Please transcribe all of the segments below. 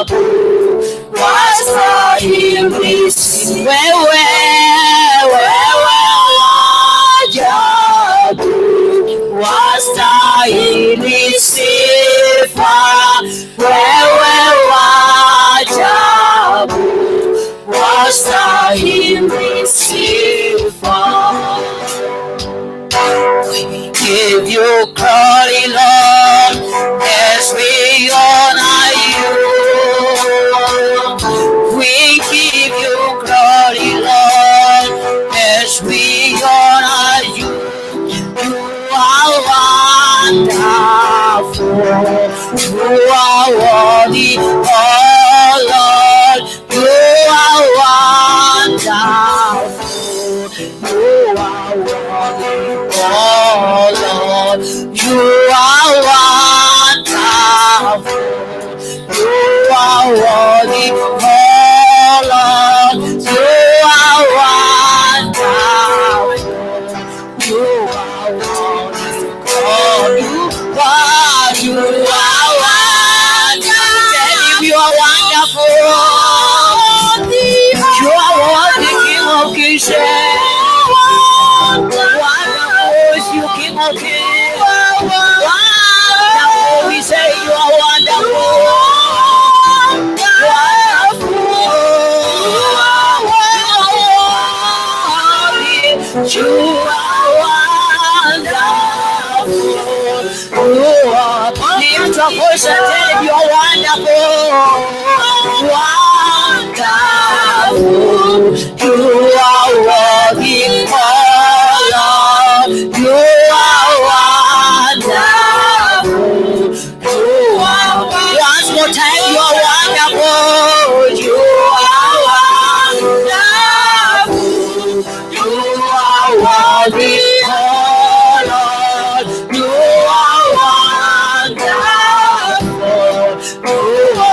Ajabu, wastahili sifa. Wewe, wewe ajabu, wastahili sifa. Wewe ajabu, wastahili sifa. We give you glory, Lord, as we honor you. We give you glory, Lord, as we honor you. You are wonderful. You are worthy, oh Lord. You are wonderful. You are worthy, oh Lord. You are wonderful. You are worthy, oh Lord. You are wonderful. You are worthy, oh, you are wonderful. Tell him you are wonderful. You are worthy, King of Kings. Wonderful is you, King of Kings. Wonderful, we say you are wonderful. Wonderful. You are wonderful. You are. Lift your voice and tell him you are wonderful. Wonderful. You are worthy, oh Lord. You are wonderful. You are. Once more time, you are wonderful. You are wonderful. You are worthy, oh Lord. You are wonderful. You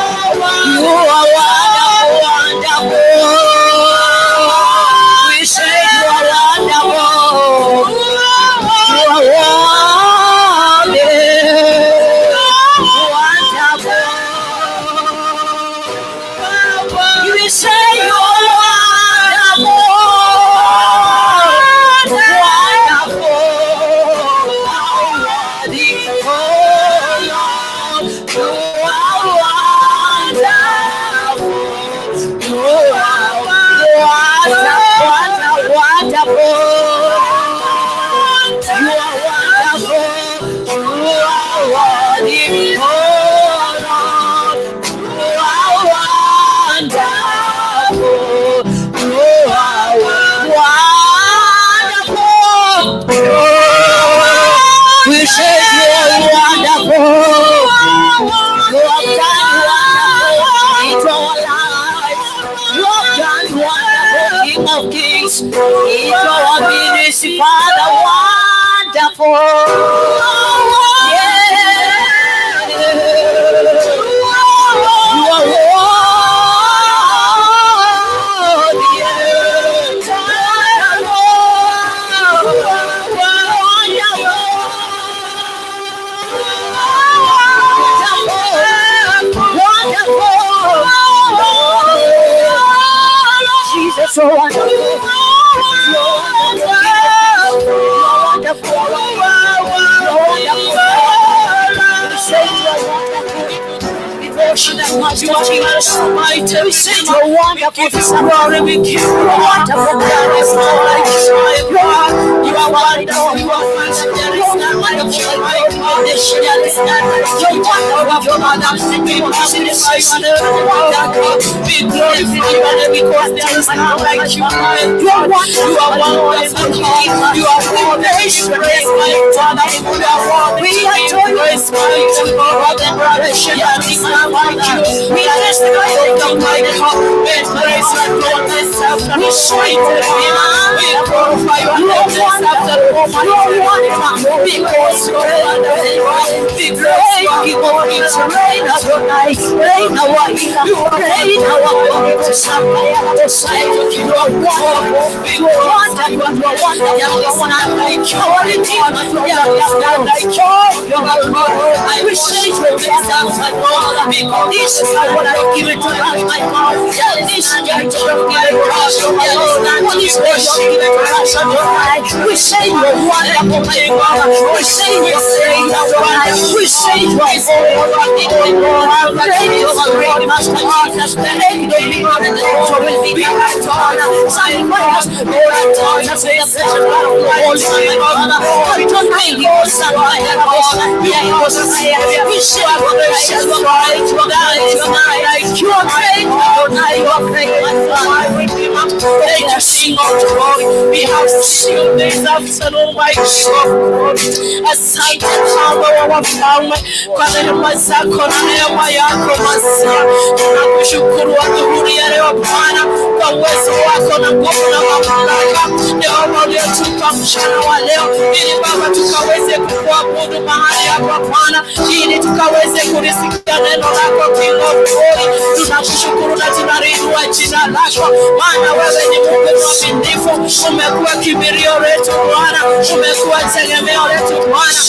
are wonderful, wonderful. We say you are wonderful. You are worthy. Wonderful. You say you are wonderful. Wonderful. Worthy, oh Lord. You are wonderful. You are wonderful, wonderful. You are wonderful. You are worthy, oh Lord. You are wonderful. You are wonderful. We say you are wonderful. You have done wonderful into our lives. You have done wonderful, King of Kings. Into our ministry, Father, wonderful. Yeah. You are worthy. Wonderful. Wonderful. Wonderful. Jesus, so wonderful. You're wonderful. You're wonderful. We say you are wonderful. We worship you, Jesus. We say you are wonderful. Glory, we give you Wonderful. There is no like you, my God. You are wonderful. You are mighty. There is none like you, my God. There is none like you, Jehovah Father. We magnify your name, Father God. We glorify your name because there is none like you, my God. You are wonderful, God. You are worthy to be praised, my Father. You are worthy We to be adore you. praised, mighty God. There is none like you. We testify Lift up my cup and praise your throne this afternoon. We say We glorify your You are name this afternoon. wonderful. You are wonderful. Because you are wonderful. Because you are King of Kings, reign Adonai, reign our healer, reign our God. You are wonderful. You are wonderful. You are wonderful. You are wonderful. Our Redeemer, you are wonderful. You are God. We say you are wonderful. This is our Give it to us, my God. This church, give it to us, my Lord. Holy Spirit, give it to us tonight. We say you are wonderful, my God. We say you are great, Adonai. We say you are holy, oh God. Great is our great Master Jesus. Take dominion and let your will be done, my God. Sanctify us, Lord, and touch us with the precious blood of the Holy Spirit, God. Adonai, you son, my God. We say you are great, you are great, you are great. You are great, Adonai, you are great, my Father. Thank you, King of Glory. We have seen you this afternoon, my King of Glory. Asante Mfalme wa wafalme kwa rehema zako na neema yako Masia. Tunakushukuru adhuhuri ya leo Bwana kwa uwezo wako na nguvu na mamlaka Yehova uliotupa mchana wa leo, ili Baba tukaweze kukuabudu mahali hapa Bwana, ili tukaweze kulisikia neno lako King of Glory. Tunakushukuru na tunaliinua jina lako, maana wewe ni Mungu mwaminifu. Umekuwa kimbilio letu Bwana, umekuwa tegemeo letu Bwana.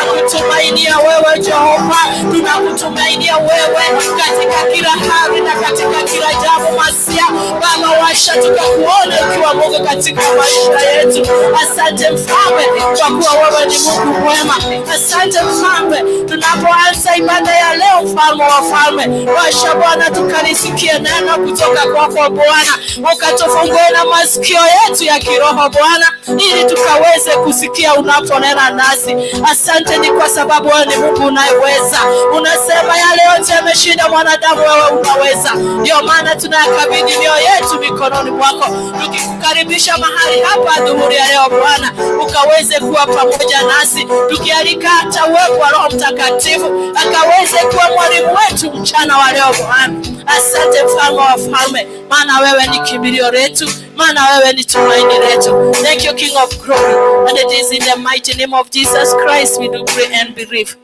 Tunakutumainia wewe Jehova, tunakutumainia wewe katika kila hali na katika kila jambo Masia. Baba, washa tukakuone ukiwa Mungu katika maisha yetu. Asante Mfalme, kwa kuwa wewe ni Mungu mwema. Asante Mfalme, tunapoanza ibada ya leo, Mfalme wa wafalme, washa Bwana tukalisikie neno kutoka kwako Bwana, ukatufungue na masikio yetu ya kiroho Bwana, ili tukaweze kusikia unaponena nasi. Asante ni kwa sababu wewe ni Mungu unayeweza. Unasema yale yote yameshinda mwanadamu, wewe unaweza. Ndio maana tunayakabidhi mioyo yetu mikononi mwako, tukikukaribisha mahali hapa dhuhuri ya leo Bwana, ukaweze kuwa pamoja nasi, tukialika hata uwepo wa Roho Mtakatifu akaweze kuwa mwalimu wetu mchana wa leo Bwana. Asante Mfalme wa wafalme, maana wewe ni kimbilio letu, maana wewe ni tumaini letu. Thank you, King of Glory, and it is in the mighty name of Jesus Christ we do pray and believe.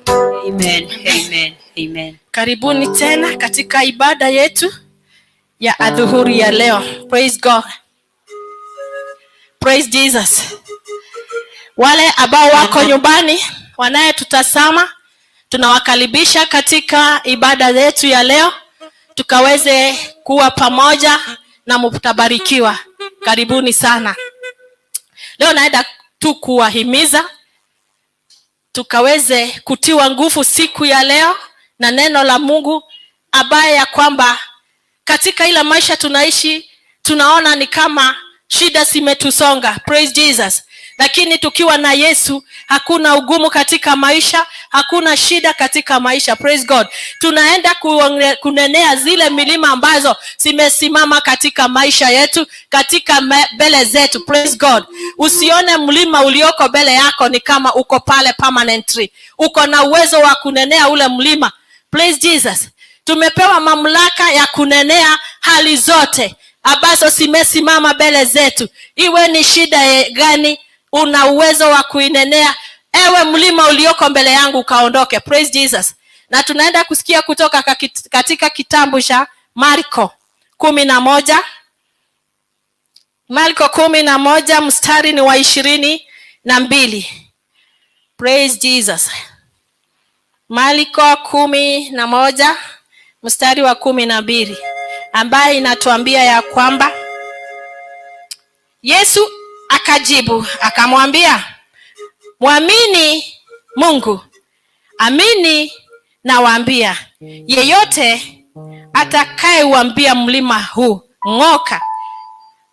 Amen. Amen. Amen. Karibuni tena katika ibada yetu ya adhuhuri ya leo. Praise God. Praise Jesus. Wale ambao wako nyumbani wanayetutazama, tunawakaribisha katika ibada yetu ya leo, tukaweze kuwa pamoja na mtabarikiwa. Karibuni sana. Leo naenda tu kuwahimiza tukaweze kutiwa nguvu siku ya leo na neno la Mungu, ambaye ya kwamba katika ile maisha tunaishi tunaona ni kama shida zimetusonga. Praise Jesus. Lakini tukiwa na Yesu hakuna ugumu katika maisha, hakuna shida katika maisha. Praise God. Tunaenda kunenea zile milima ambazo zimesimama katika maisha yetu, katika mbele zetu. Praise God. Usione mlima ulioko mbele yako ni kama uko pale permanently. Uko na uwezo wa kunenea ule mlima. Praise Jesus. Tumepewa mamlaka ya kunenea hali zote ambazo zimesimama mbele zetu, iwe ni shida gani, una uwezo wa kuinenea. Ewe mlima ulioko mbele yangu ukaondoke. Praise Jesus. Na tunaenda kusikia kutoka katika kitabu cha Marko 11, Marko 11 mstari ni wa 22. Praise Jesus. Marko 11 mstari wa 12, ambaye inatuambia ya kwamba Yesu akajibu akamwambia, "Mwamini Mungu, amini nawaambia, yeyote atakayeuambia mlima huu, 'Ng'oka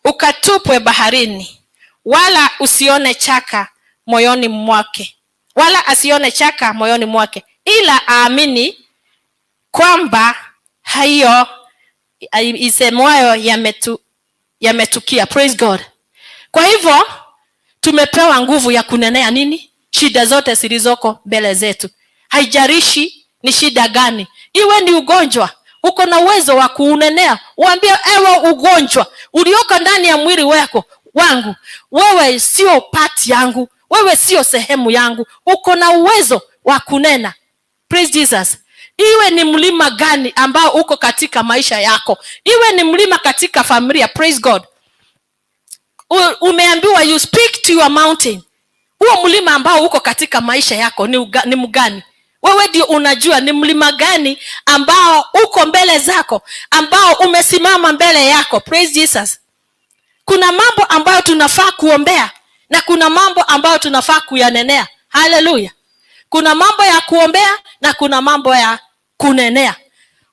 ukatupwe baharini,' wala usione shaka moyoni mwake, wala asione shaka moyoni mwake, ila aamini kwamba hayo isemwayo yametukia." Praise God. Kwa hivyo tumepewa nguvu ya kunenea nini? Shida zote zilizoko mbele zetu. Haijalishi ni shida gani, iwe ni ugonjwa, uko na uwezo wa kuunenea, uambie, "Ewe ugonjwa ulioko ndani ya mwili wako wangu, wewe sio part yangu, wewe sio sehemu yangu." Uko na uwezo wa kunena. Praise Jesus. Iwe ni mlima gani ambao uko katika maisha yako, iwe ni mlima katika familia. Praise God. Umeambiwa you speak to your mountain. Huo mlima ambao uko katika maisha yako ni mgani? Wewe ndio unajua ni mlima gani ambao uko mbele zako, ambao umesimama mbele yako. Praise Jesus. Kuna mambo ambayo tunafaa kuombea na kuna mambo ambayo tunafaa kuyanenea. Haleluya. Kuna mambo ya kuombea na kuna mambo ya kunenea.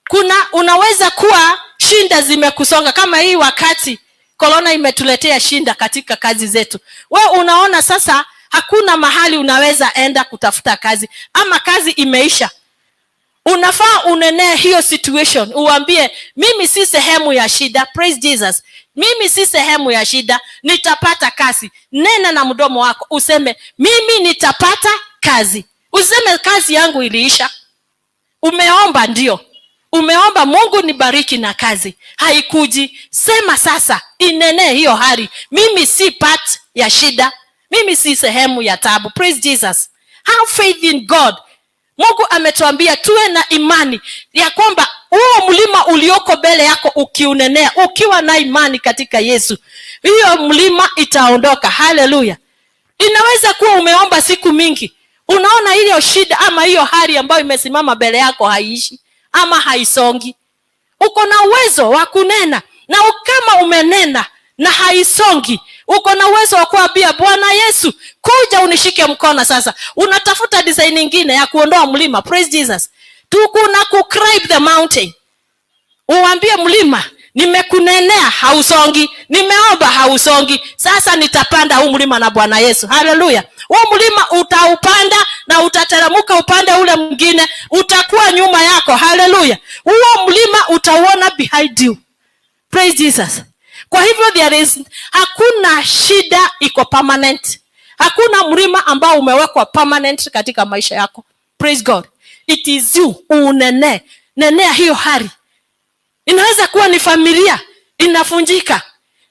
Kuna unaweza kuwa shinda zimekusonga, kama hii wakati korona imetuletea shinda katika kazi zetu. We unaona sasa hakuna mahali unaweza enda kutafuta kazi, ama kazi imeisha. Unafaa unenee hiyo situation, uambie, "Mimi si sehemu ya shida." Praise Jesus. "Mimi si sehemu ya shida, nitapata kazi." Nena na mdomo wako useme, "Mimi nitapata kazi." Useme, "Kazi yangu iliisha." Umeomba, ndio umeomba, "Mungu nibariki na kazi," haikuji. Sema sasa, inenee hiyo hali, "Mimi si part ya shida, mimi si sehemu ya tabu." Praise Jesus. Have faith in God. Mungu ametuambia tuwe na imani ya kwamba huo mlima ulioko mbele yako, ukiunenea ukiwa na imani katika Yesu, hiyo mlima itaondoka. Haleluya. Inaweza kuwa umeomba siku mingi, unaona hiyo shida ama hiyo hali ambayo imesimama mbele yako haiishi ama haisongi. Uko na uwezo wa kunena, na kama umenena na haisongi, uko na uwezo wa kuambia Bwana Yesu, "Kuja unishike mkono." Sasa unatafuta design nyingine ya kuondoa mlima. Praise Jesus. Tukuna ku climb the mountain, uambie mlima, "Nimekunenea hausongi, nimeomba hausongi, sasa nitapanda huu mlima na Bwana Yesu." Haleluya. Huu mlima utaupanda na utateremka upande ule mwingine, utakuwa nyuma yako. Haleluya. Huo mlima utauona behind you. Praise Jesus. Kwa hivyo there is hakuna shida iko permanent. Hakuna mlima ambao umewekwa permanent katika maisha yako. Praise God. It is you unene. Nenea hiyo hali. Inaweza kuwa ni familia inafunjika.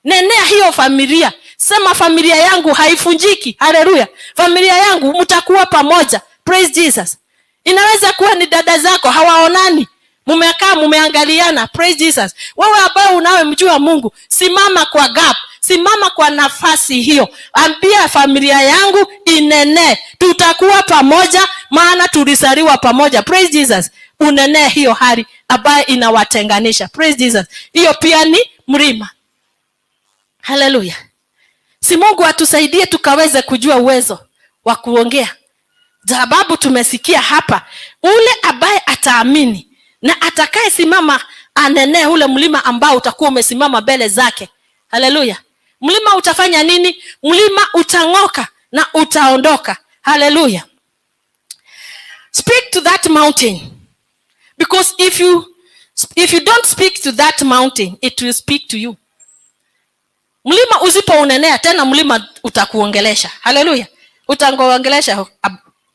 Nenea hiyo familia, sema, "Familia yangu haifunjiki." Haleluya. "Familia yangu mtakuwa pamoja." Praise Jesus. Inaweza kuwa ni dada zako hawaonani, mumekaa mumeangaliana. Praise Jesus. Wewe ambaye unayemjua Mungu, simama kwa gap, simama kwa nafasi hiyo, ambia familia yangu inenee, "Tutakuwa pamoja, maana tulizaliwa pamoja." Praise Jesus. Unenee hiyo hali ambayo inawatenganisha. Praise Jesus. Hiyo pia ni mlima. Haleluya. Si Mungu atusaidie tukaweze kujua uwezo wa kuongea, sababu tumesikia hapa, ule ambaye ataamini na atakayesimama anenee ule mlima ambao utakuwa umesimama mbele zake, haleluya, mlima utafanya nini? Mlima utang'oka na utaondoka. Haleluya. Speak to that mountain, because if you don't speak to that mountain, it will speak to you. Mlima usipounenea tena, mlima utakuongelesha. Haleluya. Utakuongelesha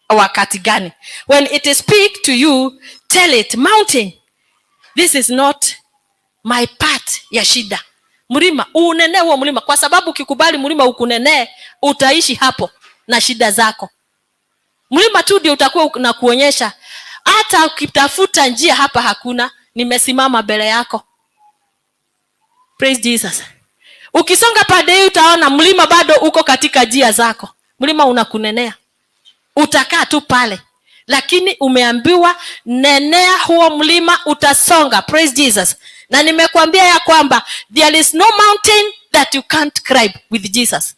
wakati gani? When it speak to you, tell it, "Mountain, this is not my part ya shida." Mlima uunenee huo mlima, kwa sababu ukikubali mlima ukunenee, utaishi hapo na shida zako. Mlima tu ndio utakuwa na kuonyesha, "Hata ukitafuta njia hapa hakuna, nimesimama mbele yako." Praise Jesus. Ukisonga pande hii, utaona mlima bado uko katika njia zako. Mlima unakunenea, utakaa tu pale, lakini umeambiwa nenea huo mlima, utasonga. Praise Jesus. Na nimekuambia ya kwamba there is no mountain that you can't climb with Jesus.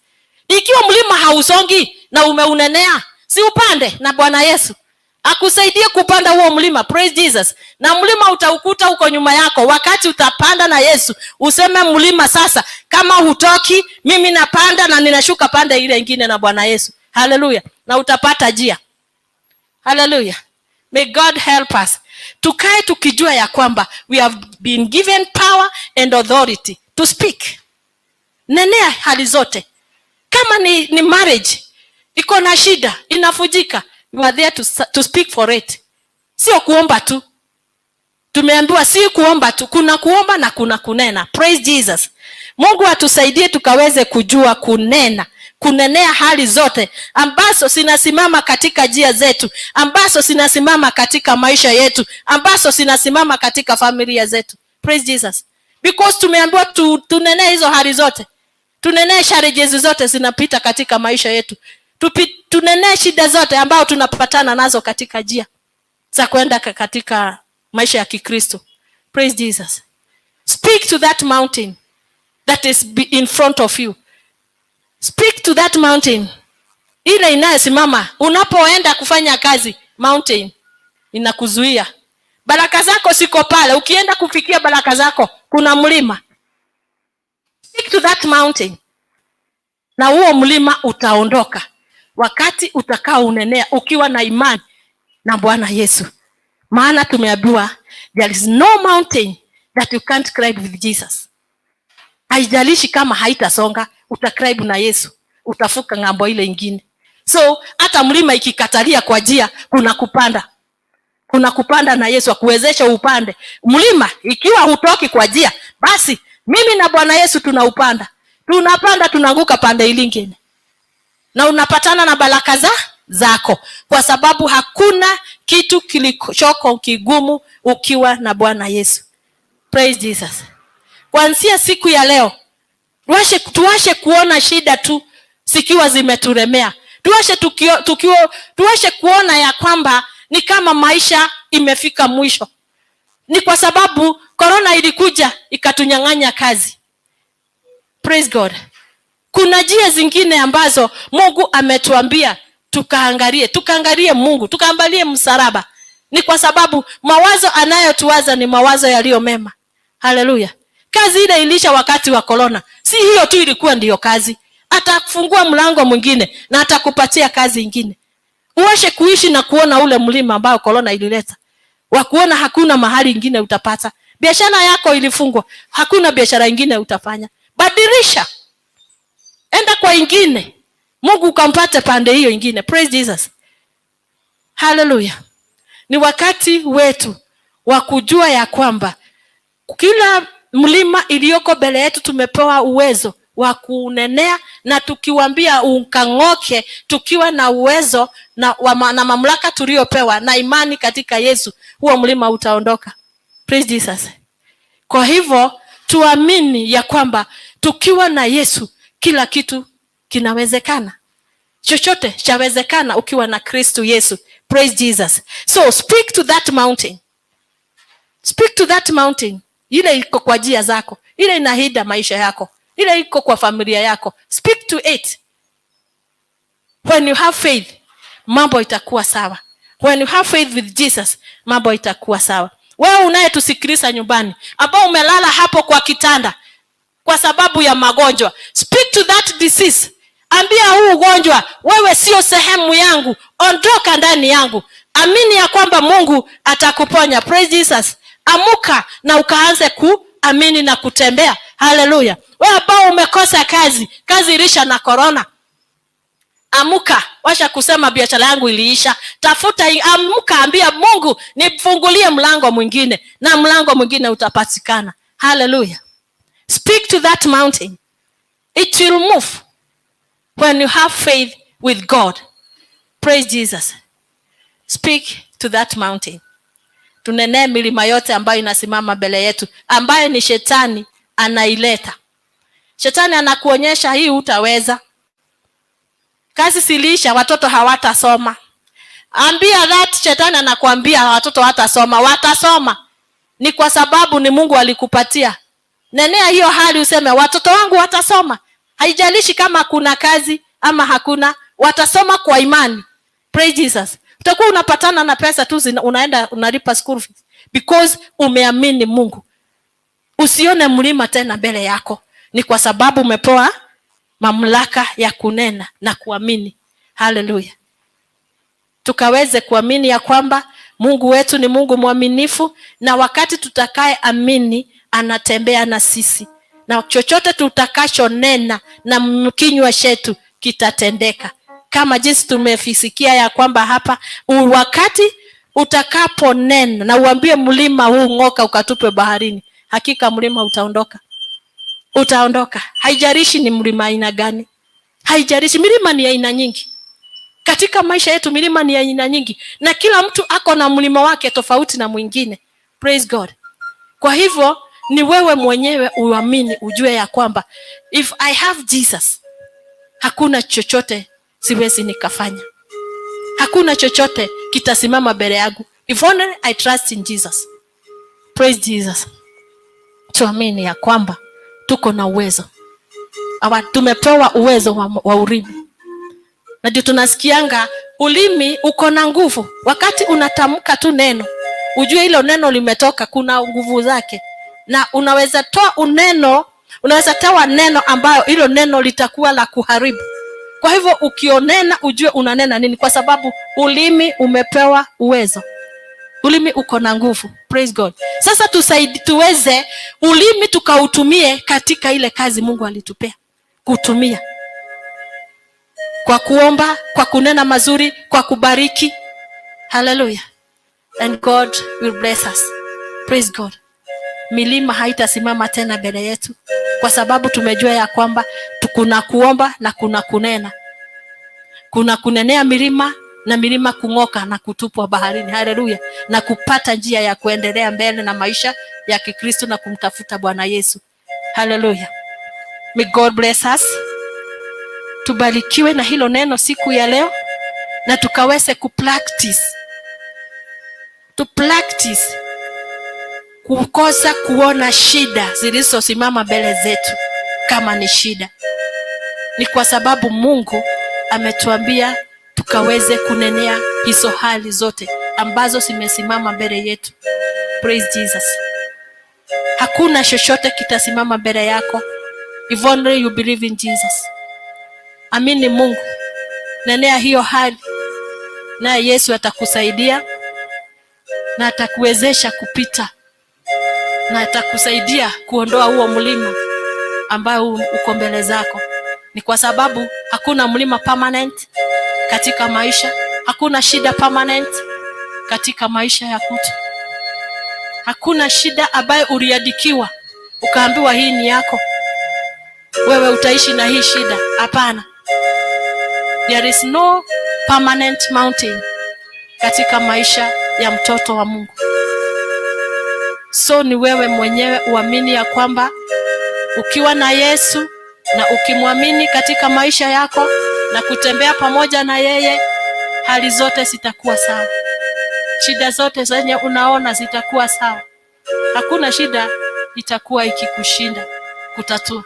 Ikiwa mlima hausongi na umeunenea, si upande na Bwana Yesu akusaidie kupanda huo mlima? Praise Jesus. Na mlima utaukuta huko nyuma yako wakati utapanda na Yesu. Useme, "Mlima, sasa kama hutoki, mimi napanda na ninashuka pande ile ingine na Bwana Yesu." Haleluya. Na utapata njia. Haleluya. May God help us tukae tukijua ya kwamba we have been given power and authority to speak. Nenea hali zote. Kama ni marriage iko na shida, inafujika, you are there to speak for it. Sio kuomba tu. Tumeambiwa si kuomba tu, kuna kuomba na kuna kunena. Praise Jesus. Mungu atusaidie tukaweze kujua kunena, kunenea hali zote ambazo zinasimama katika njia zetu, ambazo zinasimama katika maisha yetu, ambazo zinasimama katika familia zetu. Praise Jesus. Because tumeambiwa tunenee hizo hali zote, tunenee challenges zote zinapita katika maisha yetu, tunenee shida zote ambao tunapatana nazo katika njia. za kwenda katika maisha ya Kikristo. Praise Jesus. Speak to that mountain that is in front of you. Speak to that mountain ile inayosimama unapoenda kufanya kazi. Mountain inakuzuia, baraka zako siko pale. Ukienda kufikia baraka zako, kuna mlima. Speak to that mountain na huo mlima utaondoka wakati utakao unenea ukiwa na imani na Bwana Yesu, maana tumeambiwa there is no mountain that you can't climb with Jesus. Haijalishi kama haitasonga, utaclimb na Yesu, utavuka ng'ambo ile ingine. So hata mlima ikikatalia kwa njia, kuna kupanda, kuna kupanda na Yesu akuwezesha upande mlima. Ikiwa hutoki kwa njia, basi mimi na Bwana Yesu tunaupanda, tunapanda, tunaanguka pande ile ingine na unapatana na baraka za zako, kwa sababu hakuna kitu kilichoko kigumu ukiwa na Bwana Yesu. Praise Jesus. Kuanzia siku ya leo, tuache kuona shida tu zikiwa zimetulemea. Tuache kuona ya kwamba ni kama maisha imefika mwisho. Ni kwa sababu korona ilikuja ikatunyang'anya kazi. Praise God. Kuna njia zingine ambazo Mungu ametuambia tukaangalie, tukaangalie Mungu, tukaangalie msalaba. Ni kwa sababu mawazo anayotuwaza ni mawazo yaliyo mema. Haleluya. Kazi ile iliisha wakati wa korona. Si hiyo tu ilikuwa ndiyo kazi. Atafungua mlango mwingine na atakupatia kazi ingine. Uache kuishi na kuona ule mlima ambao korona ilileta, wa kuona hakuna mahali ingine utapata. Biashara yako ilifungwa, hakuna biashara ingine utafanya. Badilisha, enda kwa ingine, Mungu ukampate pande hiyo ingine. Praise Jesus. Haleluya. Ni wakati wetu wa kujua ya kwamba kila mlima iliyoko mbele yetu tumepewa uwezo wa kuunenea, na tukiwambia ukang'oke, tukiwa na uwezo na mamlaka tuliopewa na imani katika Yesu, huo mlima utaondoka. Praise Jesus. Kwa hivyo tuamini ya kwamba tukiwa na Yesu kila kitu kinawezekana. Chochote chawezekana ukiwa na Kristo Yesu. Praise Jesus. So speak to that mountain. Speak to that mountain. Ile iko kwa njia zako, ile inahinder maisha yako, ile iko kwa familia yako. Speak to it. When you have faith, mambo itakuwa sawa. When you have faith with Jesus, mambo itakuwa sawa. Wewe unayetusikiliza nyumbani, ambao umelala hapo kwa kitanda kwa sababu ya magonjwa, speak to that disease. Ambia huu ugonjwa, wewe sio sehemu yangu, ondoka ndani yangu. Amini ya kwamba Mungu atakuponya. Praise Jesus. Amuka na ukaanze kuamini na kutembea. Haleluya. Wewe ambao umekosa kazi, kazi ilisha na corona, amuka, wacha kusema biashara yangu iliisha. Tafuta, amuka, ambia Mungu, nifungulie mlango mwingine, na mlango mwingine utapatikana. Haleluya. Speak to that mountain, it will move when you have faith with God. Praise Jesus. Speak to that mountain. Tunenee milima yote ambayo inasimama mbele yetu, ambayo ni shetani anaileta. Shetani anakuonyesha hii utaweza, kazi ziliisha, watoto hawatasoma. Ambia that shetani anakuambia watoto hawatasoma, watasoma. Ni kwa sababu ni Mungu alikupatia. Nenea hiyo hali, useme, "Watoto wangu watasoma." Haijalishi kama kuna kazi ama hakuna, watasoma kwa imani. Praise Jesus. Utakuwa unapatana na pesa tu unaenda unalipa school fees because umeamini Mungu. Usione mlima tena mbele yako, ni kwa sababu umepewa mamlaka ya kunena na kuamini. Haleluya. Tukaweze kuamini ya kwamba Mungu wetu ni Mungu mwaminifu, na wakati tutakaye amini, anatembea na sisi, na chochote tutakachonena na kinywa chetu kitatendeka, kama jinsi tumesikia ya kwamba hapa wakati utakaponena na uambie mlima huu, "Ng'oka ukatupe baharini," hakika mlima utaondoka, utaondoka. Haijalishi ni mlima aina gani, haijalishi. Milima ni aina nyingi katika maisha yetu, milima ni aina nyingi, na kila mtu ako na mlima wake tofauti na mwingine. Praise God. Kwa hivyo ni wewe mwenyewe uamini, ujue ya kwamba if I have Jesus, hakuna chochote siwezi nikafanya, hakuna chochote kitasimama mbele yangu. If only I trust in Jesus. Praise Jesus. Tuamini ya kwamba tuko na uwezo. Tumepewa uwezo wa ulimi. Na ndio tunasikianga ulimi uko na nguvu. Wakati unatamka tu neno, ujue hilo neno limetoka, kuna nguvu zake. Na unaweza toa uneno, unaweza toa neno ambayo hilo neno litakuwa la kuharibu. Kwa hivyo ukionena ujue unanena nini, kwa sababu ulimi umepewa uwezo. Ulimi uko na nguvu. Praise God. Sasa tuweze ulimi tukautumie katika ile kazi Mungu alitupea kutumia. Kwa kuomba, kwa kunena mazuri, kwa kubariki. Hallelujah. And God will bless us. Praise God. Milima haitasimama tena mbele yetu, kwa sababu tumejua ya kwamba kuna kuomba na kuna kunena. Kuna kunenea milima na milima kung'oka na kutupwa baharini. Haleluya. Na kupata njia ya kuendelea mbele na maisha ya Kikristo na kumtafuta Bwana Yesu. Haleluya. May God bless us. Tubarikiwe na hilo neno siku ya leo, na tukaweze kupractice. To practice kukosa kuona shida zilizosimama mbele zetu kama ni shida. Ni kwa sababu Mungu ametuambia tukaweze kunenea hizo hali zote ambazo zimesimama mbele yetu. Praise Jesus. Hakuna chochote kitasimama mbele yako if only you believe in Jesus. Amini Mungu, nenea hiyo hali, naye Yesu atakusaidia na atakuwezesha kupita na atakusaidia kuondoa huo mlima ambao uko mbele zako. Ni kwa sababu hakuna mlima permanent katika maisha, hakuna shida permanent katika maisha ya kutu. Hakuna shida ambayo uliandikiwa ukaambiwa hii ni yako, wewe utaishi na hii shida. Hapana, there is no permanent mountain katika maisha ya mtoto wa Mungu. So ni wewe mwenyewe uamini ya kwamba ukiwa na Yesu na ukimwamini katika maisha yako na kutembea pamoja na yeye, hali zote zitakuwa sawa. Shida zote zenye unaona zitakuwa sawa. Hakuna shida itakuwa ikikushinda kutatua.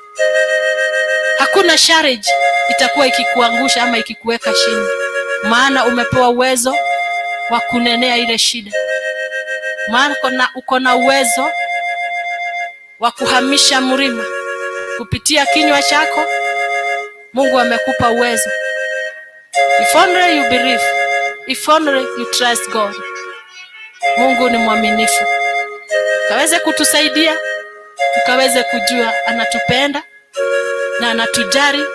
Hakuna challenge itakuwa ikikuangusha ama ikikuweka chini, maana umepewa uwezo wa kunenea ile shida. Maana uko na uwezo wa kuhamisha mlima kupitia kinywa chako. Mungu amekupa uwezo. If only you believe, if only you trust God. Mungu ni mwaminifu, kaweze kutusaidia, tukaweze kujua anatupenda na anatujali,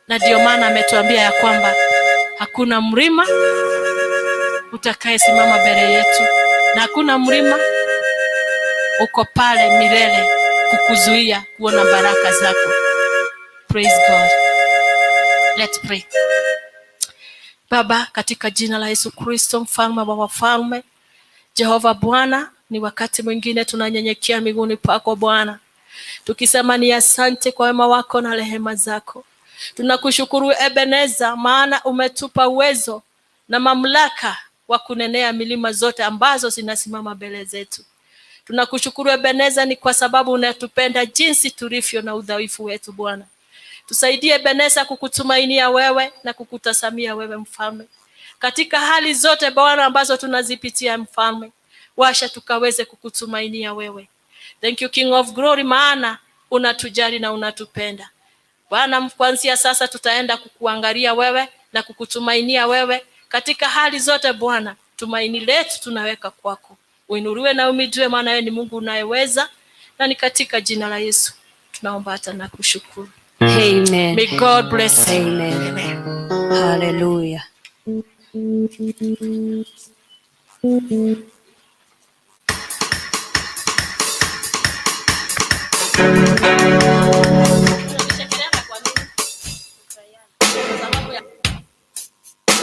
na ndio maana ametuambia ya kwamba hakuna mlima utakayesimama mbele yetu, na hakuna mlima uko pale milele kukuzuia kuona baraka zako. Praise God. Let's pray. Baba, katika jina la Yesu Kristo, mfalme wa wafalme, Jehova Bwana, ni wakati mwingine tunanyenyekea miguuni pako Bwana, tukisema ni asante kwa wema wako na rehema zako. Tunakushukuru Ebeneza, maana umetupa uwezo na mamlaka wa kunenea milima zote ambazo zinasimama mbele zetu. Tunakushukuru Ebeneza, ni kwa sababu unatupenda jinsi tulivyo na udhaifu wetu Bwana. Tusaidie Ebeneza kukutumainia wewe na kukutazamia wewe Mfalme. Katika hali zote Bwana ambazo tunazipitia Mfalme, washa tukaweze kukutumainia wewe. Thank you King of Glory, maana unatujali na unatupenda. Bwana, kuanzia sasa tutaenda kukuangalia wewe na kukutumainia wewe katika hali zote Bwana. Tumaini letu tunaweka kwako. Uinuliwe na umijue, maana wewe ni Mungu unayeweza, na ni katika jina la Yesu tunaomba hata na kushukuru. Amen. May God bless you. Amen. Amen. Hallelujah.